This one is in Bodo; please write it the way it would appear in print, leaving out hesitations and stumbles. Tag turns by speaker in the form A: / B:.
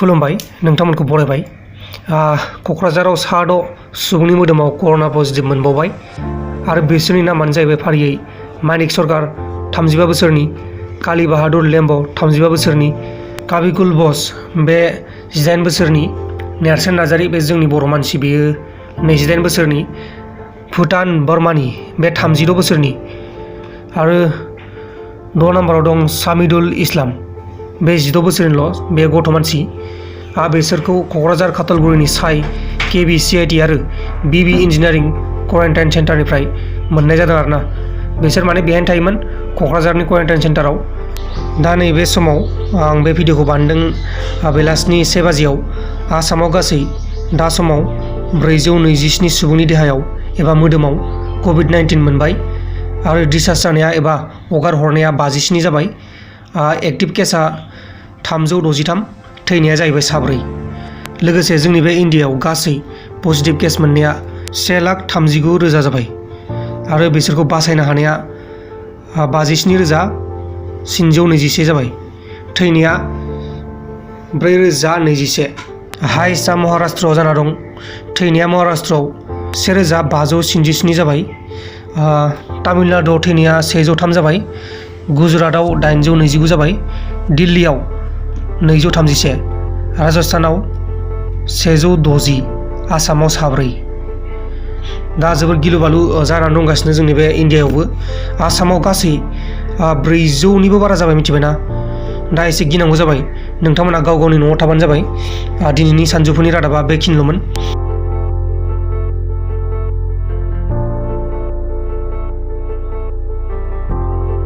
A: खुलुमबाय नोंथांमोनखौ बरायबाय। क'क्राझाराव सा 6 सुबुंनि मोदोमाव कर'ना पजिटिभ मोनबावबाय आरो बिसोरनि नामानो जाहैबाय फारियै मानिक सरकार 35 बोसोरनि, काली बाहादुर लेम्ब 35 बोसोरनि, काबिकुल बस बे 18 बोसोरनि, नेरसोन नार्जारी बे जोंनि बर' मानसि बेयो 28 बोसोरनि, भुटान बर्मानि बे 36 बोसोरनि आरो 6 नाम्बाराव दं सामिदुल इस्लाम बे 16 बोसोरनिल' बे गथ' मानसि। बेसोरखौ क'क्राझार कातलगुरिनि साइ केबि सिआइटि आरो बिबि इन्जिनियारिं क्वारेन्टाइन सेन्टारनिफ्राय मोननाय जादों आरोना। बिसोर माने बेहायनो थायोमोन क'क्राझारनि क्वारेन्टाइन सेन्टाराव। दा नैबे समाव आं बे भिडिअखौ बानायदों बेलासिनि 1 बाजियाव। आसामाव गासै दा समाव 427 सुबुंनि देहायाव एबा मोदोमाव कभिड-19 मोनबाय आरो डिस्चार्ज जानाया एबा हगार हरनाया 57 जाबाय। एक्टिभ केसआ 363, थैनाया जाहैबाय 4। लोगोसे जोंनि बे इन्डियायाव गासै पजिटिभ केस मोननाया 1,39,000 जाबाय आरो बिसोरखौ बासायनो हानाया 57,321 जाबाय। थैनाया 4,021। हाइस्टआ महाराष्ट्रआव जाना दं। थैनाया महाराष्ट्रआव 1,567 जाबाय। तामिलनाडुआव थैनाया 103 जाबाय। गुजरातआव 829 जाबाय। दिल्लीआव 231, राजस्थानाव 160, आसामाव 4। दा जोबोद गिलु बालु जानानै दंगासिनो जोंनि बे इन्डियायावबो। आसामाव गासै 400निबो बारा जाबाय मिथिबायना। दा एसे गिनांगौ जाबाय। नोंथांमोना गाव गावनि न'आव थाबानो जाबाय। दिनैनि सानजौफुनि रादाबा बेखिनिल'मोन।